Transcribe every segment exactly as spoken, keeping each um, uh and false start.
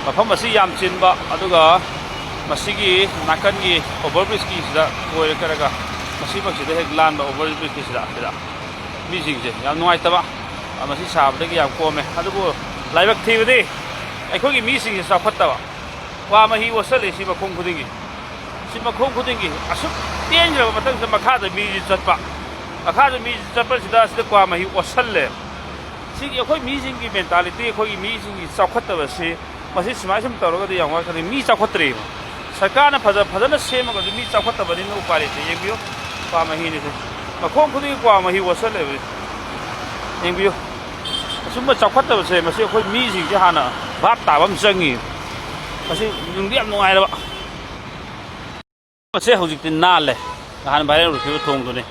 ꯃꯐꯝ ꯑꯁꯤ ꯌꯥꯝ ꯆꯤꯟꯕ, ꯑꯗꯨꯒ ꯃꯁꯤꯒꯤ ꯅꯥꯀꯟꯒꯤ ꯑꯣꯚꯔ ꯕ꯭ꯔꯤꯖꯀꯤꯁꯤꯗ ꯀꯣꯏꯔ ꯀꯔꯒ ꯃꯁꯤꯃꯛꯁꯤꯗ ꯍꯦꯛ ꯂꯥꯟꯕ ꯑꯣꯚꯔ ꯕ꯭ꯔꯤꯖꯀꯤꯁꯤꯗ ꯁꯤꯗ ꯃꯤꯁꯤꯡꯁꯦ ꯌꯥꯝ ꯅꯨꯡꯉꯥꯏꯇꯕ꯫ ꯑ, ꯃꯁꯤ ꯁꯥꯕꯗꯒꯤ ꯌꯥꯝ ꯀꯣꯝꯃꯦ꯫ ꯑꯗꯨꯕꯨ ꯂꯥꯏꯕꯛ ꯊꯤꯕꯗꯤ ꯑꯩꯈꯣꯏꯒꯤ ꯃꯤꯁꯤꯡꯁꯦ ꯆꯥꯎꯈꯠꯇꯕ꯫ ꯀ꯭ꯋꯥ ꯃꯍꯤ ꯑꯣꯠꯁꯜꯂꯤ ꯁꯤ ꯃꯈꯣꯡ ꯈꯨꯗꯤꯡꯒꯤ꯫ ꯁꯤ ꯃꯈꯣꯡ ꯈꯨꯗꯤꯡꯒꯤ ꯑꯁꯨꯛ ꯇꯦꯟꯈ꯭ꯔꯕ ꯃꯇꯝꯁꯤꯗ ꯃꯈꯥꯗ ꯃꯤꯁꯤ ꯆꯠꯄ꯫ ꯃꯈꯥꯗ ꯃꯤꯁꯤ ꯆꯠꯄꯁꯤꯗ ꯑꯁꯤꯗ ꯀ꯭ꯋꯥ ꯃꯍꯤ ꯑꯣꯠꯁꯜꯂꯦ꯫ ꯁꯤꯒꯤ ꯑꯩꯈꯣꯏ ꯃꯤꯁꯤꯡꯒꯤ ꯃꯦꯟꯇꯥꯂꯤꯇꯤ, ꯑꯩꯈꯣꯏꯒꯤ ꯃꯤꯁꯤꯡꯒꯤ ꯆꯥꯎꯈꯠꯇꯕꯁꯤ ꯃꯁꯤ ꯁꯨꯃꯥꯏ ꯁꯨꯝ ꯇꯧꯔꯒꯗꯤ ꯌꯥꯝ ꯋꯥꯔꯛꯀꯅꯤ꯫ ꯃꯤ ꯆꯥꯎꯈꯠꯇ꯭ꯔꯦꯕ꯫ ꯁꯔꯀꯥꯔꯅ ꯐꯖ ꯐꯖꯅ ꯁꯦꯝꯃꯒꯁꯨ ꯃꯤ ꯆꯥꯎꯈꯠꯇꯕꯅꯤꯅ ꯎꯄꯥꯏ ꯂꯩꯇꯦ꯫ ꯌꯦꯡꯕꯤꯌꯨ, ꯀ꯭ꯋꯥ ꯃꯍꯤꯅꯤꯁꯦ꯫ ꯃꯈꯣꯡ ꯈꯨꯗꯤꯡꯒꯤ ꯀ꯭ꯋꯥ ꯃꯍꯤ ꯑꯣꯠꯁꯜꯂꯦꯕ꯫ ꯌꯦꯡꯕꯤꯌꯨ, ꯑꯁꯨꯝꯕ ꯆꯥꯎꯈꯠꯇꯕꯁꯦ ꯃꯁꯤ ꯑꯩꯈꯣꯏ ꯃꯤꯁꯤꯡꯁꯦ ꯍꯥꯟꯅ ꯚꯥꯞ ꯇꯥꯕ ꯑꯃ ꯆꯪꯉꯤ꯫ ꯃꯁꯤ ꯅꯨꯡꯗꯤ ꯌꯥꯝ ꯅꯨꯡꯉꯥꯏꯔꯕ꯫ ꯃꯁꯦ ꯍꯧꯖꯤꯛꯇꯤ ꯅꯥꯜꯂꯦ꯫ ꯅꯍꯥꯟ ꯚꯥꯏꯔꯦꯜ ꯑꯣꯏꯈꯤꯕ ꯊꯣꯡꯗꯨꯅꯤ꯫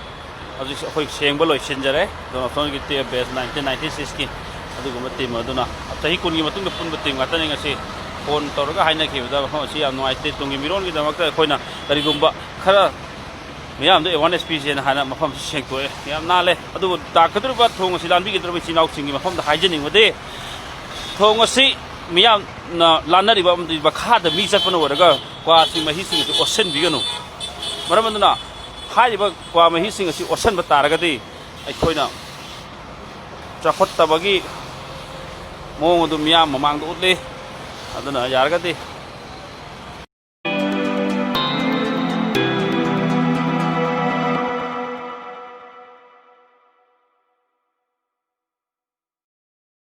ꯍꯧꯖꯤꯛ ꯑꯩꯈꯣꯏ ꯁꯦꯡꯕ ꯂꯣꯏꯁꯤꯟꯖꯔꯦ꯫ ꯗꯣꯅꯥꯜꯗ ꯇ꯭ꯔꯝꯞꯀꯤ ꯇꯦꯞ ꯕꯦꯁ ꯅꯥꯏꯟꯇꯤꯟ ꯅꯥꯏꯟꯇꯤ ꯁꯤꯛꯁꯀꯤ ꯑꯗꯨꯒꯨꯝꯕ ꯇꯤꯝ ꯑꯗꯨꯅ ꯆꯍꯤ ꯀꯨꯟꯒꯤ ꯃꯇꯨꯡꯗ ꯄꯨꯟꯕ ꯇꯤꯝ ꯉꯥꯛꯇꯅꯤ꯫ ꯉꯁꯤ ꯐꯣꯟ ꯇꯧꯔꯒ ꯍꯥꯏꯅꯈꯤꯕꯗ ꯃꯐꯝ ꯑꯁꯤ ꯌꯥꯝ ꯅꯨꯡꯉꯥꯏꯇꯦ꯫ ꯇꯨꯡꯒꯤ ꯃꯤꯔꯣꯟꯒꯤꯗꯃꯛꯇ ꯑꯩꯈꯣꯏꯅ ꯀꯔꯤꯒꯨꯝꯕ ꯈꯔ ꯃꯤꯌꯥꯝꯗ ꯑꯦꯋꯥꯔꯅꯦꯁ ꯄꯤꯁꯦꯅ ꯍꯥꯏꯅ ꯃꯐꯝꯁꯤ ꯁꯦꯡꯇꯣꯛꯑꯦ꯫ ꯌꯥꯝ ꯅꯥꯜꯂꯦ꯫ ꯑꯗꯨꯕꯨ ꯇꯥꯛꯀꯗꯧꯔꯤꯕ ꯊꯣꯡ ꯑꯁꯤ ꯂꯥꯟꯕꯤꯒꯗꯧꯔꯤꯕ ꯏꯆꯤꯜ ꯏꯅꯥꯎꯁꯤꯡꯒꯤ ꯃꯐꯝꯗ ꯍꯥꯏꯖꯅꯤꯡꯕꯗꯤ, ꯊꯣꯡ ꯑꯁꯤ ꯃꯤꯌꯥꯝꯅ ꯂꯥꯟꯅꯔꯤꯕ ꯑꯃꯗꯤ ꯃꯈꯥꯗ ꯃꯤ ꯆꯠꯄꯅ ꯑꯣꯏꯔꯒ ꯀ꯭ꯋꯥꯁꯤꯡ ꯃꯍꯤꯁꯤꯡ ꯑꯁꯤ ꯑꯣꯠꯁꯤꯟꯕꯤꯒꯅꯨ꯫ ꯃꯔꯝ ꯑꯗꯨꯅ ꯍꯥꯏꯔꯤꯕ ꯀ꯭ꯋꯥ ꯃꯍꯤꯁꯤꯡ ꯑꯁꯤ ꯑꯣꯠꯁꯤꯟꯕ ꯇꯥꯔꯒꯗꯤ ꯑꯩꯈꯣꯏꯅ ꯆꯥꯎꯈꯠꯇꯕꯒꯤ ꯃꯑꯣꯡ ꯑꯗꯨ ꯃꯤꯌꯥꯝ ꯃꯃꯥꯡꯗ ꯎꯠꯂꯤ꯫ ꯑꯗꯨꯅ ꯌꯥꯔꯒꯗꯤ